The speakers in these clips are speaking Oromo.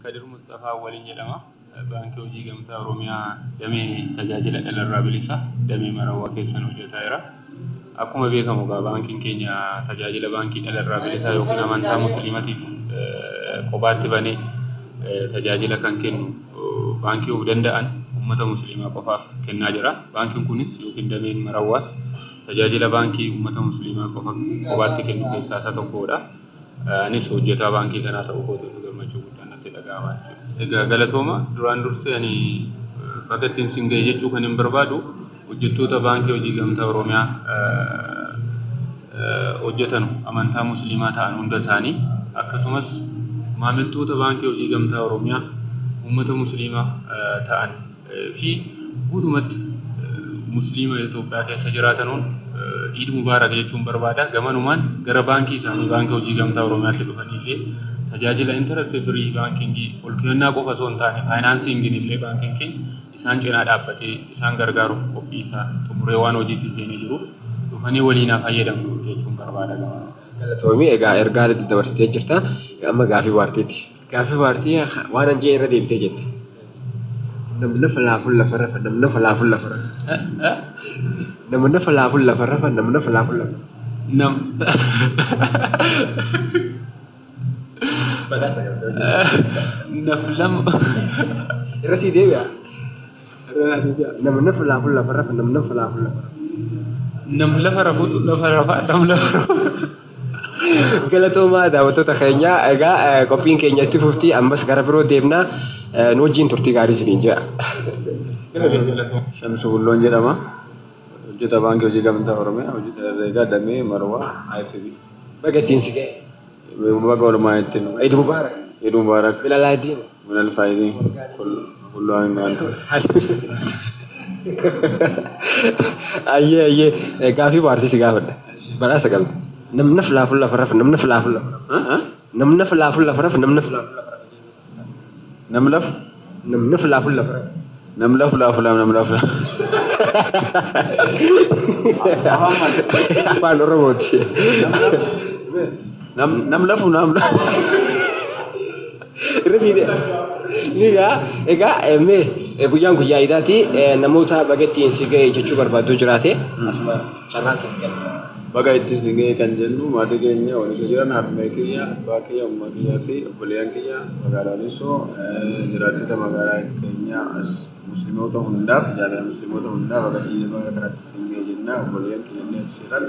Kadir Mustafaa waliin jedhama. Baankii Hojii Gamtaa Oromiyaa damee tajaajila dhalarraa bilisa damee Marawwaa keessan hojjetaa jira. Akkuma beekamu egaa baankiin keenya tajaajila baankii dhalarraa bilisaa yookiin amantaa musliimatiif kophaatti banee tajaajila kan kennu baankii of danda'an uummata musliimaa qofaaf kennaa jira. Baankiin kunis yookiin dameen Marawwaas tajaajila baankii uummata musliimaa qofa kophaatti kennu keessaa isa tokkodha. Anis hojjetaa baankii kanaa ta'uu kootiif gammachuu guddaan natti dhaga'ama jechuudha. Egaa galatooma duraan dursee ani bakka ittiin sin ga'e jechuu kan hin barbaadu hojjettoota baankii hojii gamtaa Oromiyaa hojjetan amantaa musliimaa ta'an hunda isaanii akkasumas maamiltoota baankii hojii gamtaa Oromiyaa uummata musliimaa ta'an fi guutumatti musliima Itoophiyaa keessa jiraatanuun Iid Mubaarak jechuun barbaada. Gamanumaan gara baankii isaanii baankii hojii gamtaa Oromiyaatti dhufanii tajaajila interest free banking ol kennaa qofa osoo hin taane financing illee baankiin keenya isaan cinaa dhaabbatee isaan gargaaruuf qophii isaa xumuree waan hojiitti seenee jiruuf dhufanii waliin haa fayyadamnu jechuun barbaada gamanumaan. Galatoomii egaa ergaa dabarsitee jirta. Amma gaafii waartiiti. Gaafii waartii waan an jee irra deebitee jette. Namni falaafuun lafa rafa, namni falaafuun lafa rafa. Namni falaafuun lafa rafa, namni falaafuun lafa. Nam. Naf lama. Irra sii deebi'a. Irra naa deebi'a. Namni falaafuun lafa rafa, namni falaafuun lafa rafa. Nam lafa rafuutu lafa rafa, nam lafa rafa. Galatoomaa daawwattoota keenya egaa qophiin keenya itti fufti ammas gara biroo deemnaa nu wajjin turtii gaarii isiniin jedha. Shamsu Bulloon jedhama. Hojjetaa baankii hojii gamtaa Oromiyaa hojjetaa herreegaa damee Marwaa IFB. Baga ittiin si ga'e. Baga walumaa ittiin. Eid Mubaarak. Eid Mubaarak. Minal aaydiin. Minal faayidiin. Kullu aamin wa antum. Ayyee ayyee gaafii waartii si gaafadha. Badhaasa qabda. Namni falaafuun lafa rafa, namni falaafuun lafa rafa. Namni falaafuun lafa rafa, namni falaafuun lafa rafa. Nam laf? Namni falaafuun lafa rafa. Nam laf laafu laaf nam laf laaf. Afaan Oromooti. Nam lafu nam lafu. Irra sii Egaa egaa mee guyyaan guyyaa idaati namoota baga ittiin si ga'e jechuu barbaaddu jiraate asuma carraan siif kenna. Baga ittiin si ga'e kan jennu maatii keenya waliin jiran harmee kiyya, abbaa kiyya, ummaa kiyyaa fi obboleeyyan kiyya magaalaa Walisoo jiraattota magaalaa keenya as musliimoota hundaaf jaalala musliimoota hundaaf baga iida baga kanatti si ga'e jenna obboleeyyan kiyya illee as jiran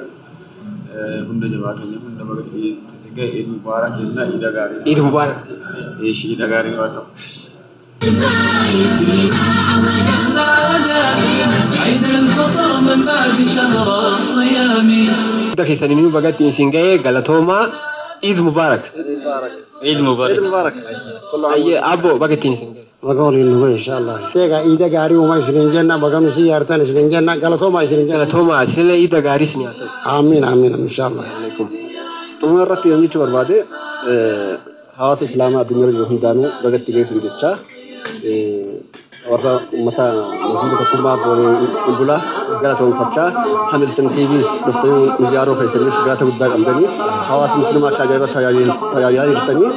hunda jamaa keenya hunda baga itti si ga'e Eid Mubaarak jenna iida gaarii. Eid Mubaarak. Eeshi iida gaarii waa ta'u. عيد الفطر من بعد شهر الصيام. Hunda keessaniinuu baga ittiin isin ga'e galatoomaa Eid Mubaarak. Eid Mubaarak. Eid Mubaarak. Ayyee abbo baga ittiin isin ga'e. Baga waliin nu ga'e inshallah. Egaa iida gaarii uumaa isiniin jenna baga nu si yaartan isiniin jenna galatoomaa isiniin jenna. Galatoomaa isinillee iida gaarii isin haa ta'u. Amiin amiin inshallah. Xumura irratti kan jechuu barbaade hawaasa islaamaa addunyaa jiru hundaanuu baga itti geessan jechaa warra uummata mootummaa tokkummaa bulbulaa galatoonfachaa Hamilton TVs dhuftanii nu ziyaaruu keessaniif galata guddaa qabdanii hawaasa musliimaa akka ajaa'iba tajaajilaa jirtanii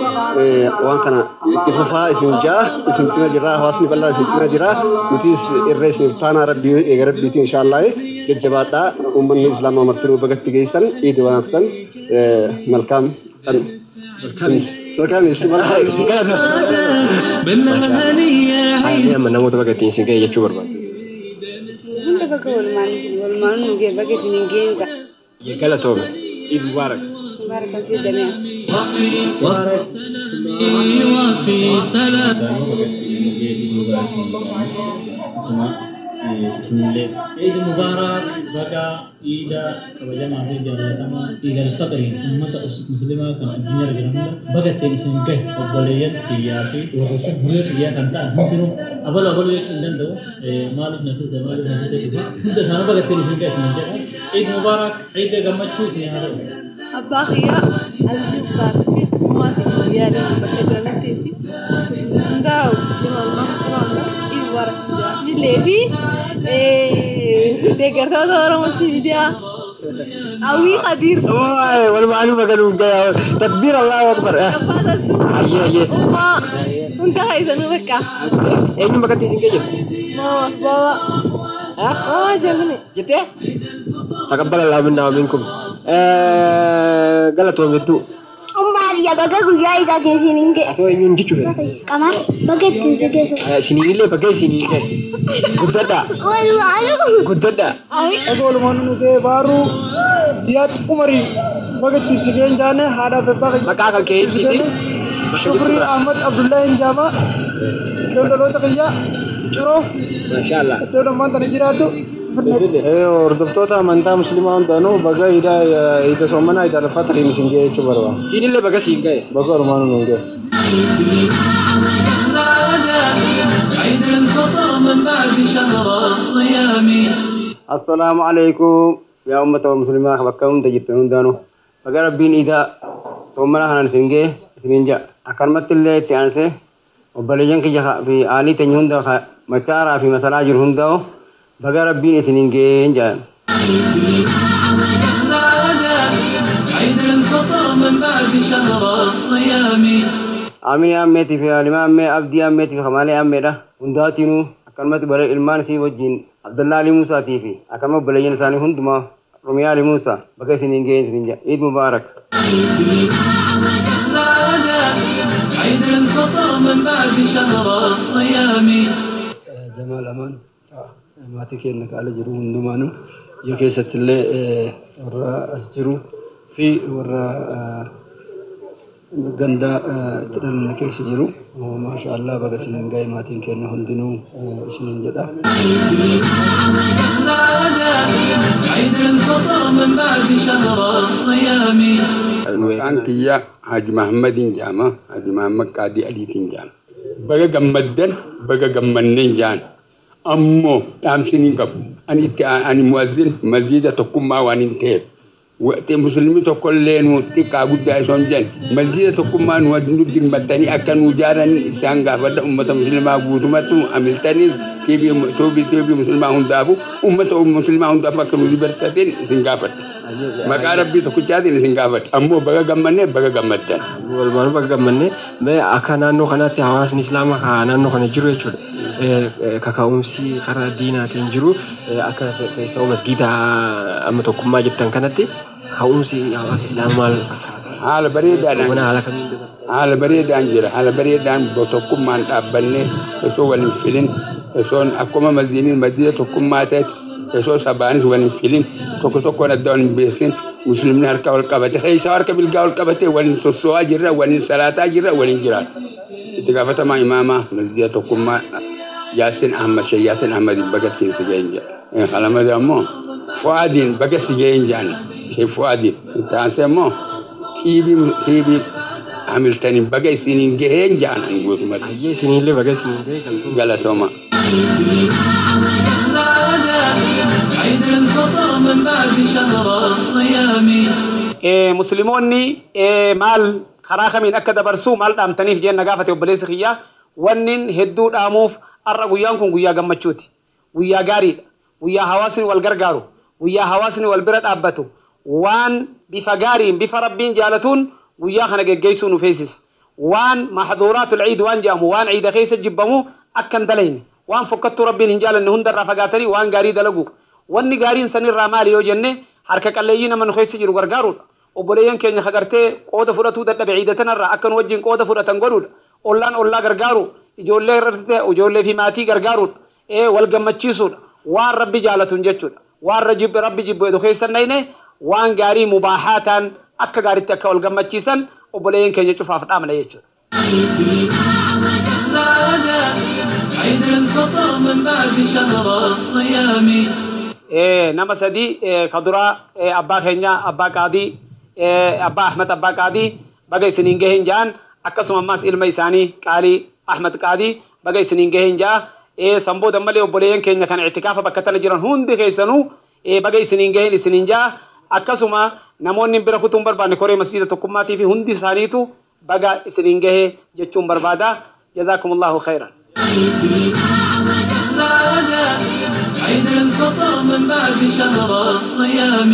waan kana itti fufaa isin jaa isin cina jirraa hawaasni bal'aan isin cina jiraa nutis irra isiniif taanaa rabbii eega rabbiitiin inshaallah jajjabaadhaa uummanni islaamaa martinuu bagatti geessan iidi waan aksan malkaam kan malkaam malkaam. Ayyee amma namoota baga ittiin isin ga'e jechuu barbaaddu. Hunda baga walumaan walumaan nu ga'e baga isin hin geenye. Galatoome. Eid Mubaarak. Mubaarak asii jami'a. وفي سلام. Eid Mubaarak baga iida kabajamaa fi jaallatamaa Eid al-Fitri uummata musliimaa kan addunyaarra jiran hunda baga ittiin isin gahe obboleeyyan kiyyaa fi warroota hiriyoota kiyyaa kan ta'an hundinuu abaluu abaluu jechuu hin danda'u maaliif na filate maaliif na filate dhufe hunda isaanii baga ittiin isin gahe isin jedha Eid Mubaarak iida gammachuu isin haa ta'u. Abbaa kiyyaa Alii Muktaar fi maatii kiyyaa bakka jiranitti fi hunda musliimaa hundaa musliimaa hundaa Eid Mubaarak jedha. Jillee fi deeggartoota Oromoo Miidiyaa Hawwii Khadiir. Walumaanuu baga nuuf ga'e. Takbiir Allahu Akbar. Abbaa Tattuu. Ayyee ayyee. Ummaa hunda Keessanuu bakka. Eenyuun bakka isin ga'e jettu? Mama, baba. Mama jennee. Jettee? Taqabbala Allahu minna wa minkum. Galatoom hedduu. Ummaariya baga guyyaa iidaatiin isiniin ga'e. Atoo eenyuun jechuu fedha? Qamar baga ittiin si geesse. Isiniinillee baga isiniin ga'e. Guddadhaa. Walumaanuu. Guddadhaa. Dhagaa walumaan nu ga'e baaruu Siyaat Umarii baga ittiin si ga'e jaane haadha abbaa Maqaa kan kee ibsiti. Shukrii Ahmad Abdullahi Njaama daldaloota kiyyaa Ciroo Maashaallah. iddoo lammaan tana jiraadhu. Hordoftoota amantaa musliimaa hundaanuu baga iida soomanaa iida alfaxriin isin ga'e jechuu barbaada. Siinillee baga siin ga'e. Baga walumaan nu ga'e. السعادة عيد الفطر من بعد شهر الصيام. Assalaamu alaikum yaa uummata musliimaa bakka hunda jirtan hundaanuu baga rabbiin iidaa soomana kanaan isin ga'e isiniin ja'a. Akkanumatti illee itti aansee obboleeyyan kiyya fi aalii teenya hunda machaaraa fi masalaa jiru hundaa'u baga rabbiin isiniin ga'e jedhan. السعادة عيد الفطر من بعد شهر الصيام. Aaminii ammeetii fi Halimaa ammee Abdii ammeetii fi Kamaalee ammeedha. Hundaatinuu akkanumatti bare ilmaan isii wajjin Abdallaa Ali Muusaatii fi akkanuma obboleeyyan isaanii hundumaa Rumiyaa Ali Muusaa baga isiniin ga'e isiniin ja'a. Iid Mubaarak. السعادة عيد الفطر من بعد شهر الصيام. Jamaal Amaan maatii keenya kaala jiru hundumaanuu biyya keessatti illee warra as jiru fi warra ganda itti dhalanne keessa jiru maasha Allah baga isiniin ga'e maatiin keenya hundinuu isiniin jedha. السعادة عيد الفطر من بعد شهر الصيام. Maqaan kiyya Haji Mahammadiin jedhama. Haji Mahammad Qaadii Aliitiin jedhama. Baga gammaddan baga gammanneen jedhan. Ammoo dhaamsi ni qabu. Ani itti ani muazzin masjiida tokkummaa waan hin ta'eef. Waqti musliimni tokkollee nu xiqqaa guddaa osoo hin jenne masjiida tokkummaa nu nu dirmattanii akka nu ijaaran isaan gaafadha uummata musliimaa guutumatti amiltanii TV musliimaa hundaafu uummata musliimaa hundaafu akka nu dabarsateen isin gaafadha. Maqaa rabbii tokkichaatiin isin gaafadha. Ammoo baga gammannee baga gammaddan. Walumaan baga gammannee mee akka naannoo kanaatti hawaasni islaamaa ka naannoo kana jiru jechuudha. Kaka'umsi karaa diinaatiin jiru akka keessaa masgiida amma tokkummaa jettan kanatti kaka'umsi hawaasa islaamaa maal fakkaata? Haala bareedaadhaan. Soomana haala kamiin dabarsa? Haala bareedaan jira. Haala bareedaan tokkummaan dhaabbannee osoo wal hin filin osoo akkuma masjiidni masjiida tokkummaa ta'etti osoo sabaanis wal hin filin tokko tokkoon adda wal hin beeksin musliimni harka wal qabate keessaa harka bilgaa wal qabate waliin sossoo'aa jirra waliin salaataa jirra waliin jiraata. Itti gaafatamaa imaamaa masjiida tokkummaa Yaasin Ahmad Shee Yaasin Ahmadiin baga ittiin si ga'een jedha. Halamada immoo Fu'aadiin baga si ga'een jedhan Shee Fu'aadiin. Itti aansee immoo TV Hamiltaniin baga isiniin gaheen jedhan ani guutumatti. Ayyee isiniillee baga isiniin gahe galatooma. Galatooma. السعادة عيد الفطر من بعد شهر الصيام. Musliimoonni maal karaa kamiin akka dabarsuu maal dhaamtaniif jeen na gaafate obboleessi kiyya. Wannin hedduu dhaamuuf har'a guyyaan kun guyyaa gammachuuti. Guyyaa gaariidha. Guyyaa hawaasni wal gargaaru. Guyyaa hawaasni wal bira dhaabbatu. Waan bifa gaariin bifa rabbiin jaalatuun guyyaa kana geggeessuu nu feesisa. Waan mahduraatul ciid waan jedhamu waan ciida keessa jibbamu akka hin dalayne. Waan fokkattuu rabbiin hin jaalanne hundarraa fagaatanii waan gaarii dalagu. Wanni gaariin sanirraa maali yoo jenne harka qalleeyyii nama nu keessa jiru gargaaruudha. Obboleeyyan keenya hagartee qooda fudhatuu dadhabe ciida tanarraa akka nu wajjin qooda fudhatan godhuudha. Ollaan ollaa gargaaru, ijoollee irratti ijoollee fi maatii gargaaruudha. Wal gammachiisuudha. Waan rabbi jaalatuun jechuudha. Waan rabbi jibbu edu keessa hin dhayne waan gaarii mubaahaa ta'an akka gaariitti akka wal gammachiisan obboleeyyan keenya cufaaf dhaamna jechuudha. السعادة عيد الفطر من بعد شهر الصيام. Nama sadii ka duraa abbaa keenya abbaa qaadii abbaa Ahmad abbaa qaadii baga isiniin gaheen ja'an akkasuma ammaas ilma isaanii qaalii Ahmad qaadii baga isiniin gaheen ja'a. San booda malee obboleeyyan keenya kan i'tikaafa bakka tana jiran hundi keessanuu baga isiniin gaheen isiniin ja'a. Akkasuma namoonni bira kutuun barbaanne koree masjiida tokkummaatii fi hundi isaaniitu baga isiniin gahee jechuun barbaada. Jazaakumullahu khayran. السعادة عيد الفطر من بعد شهر الصيام.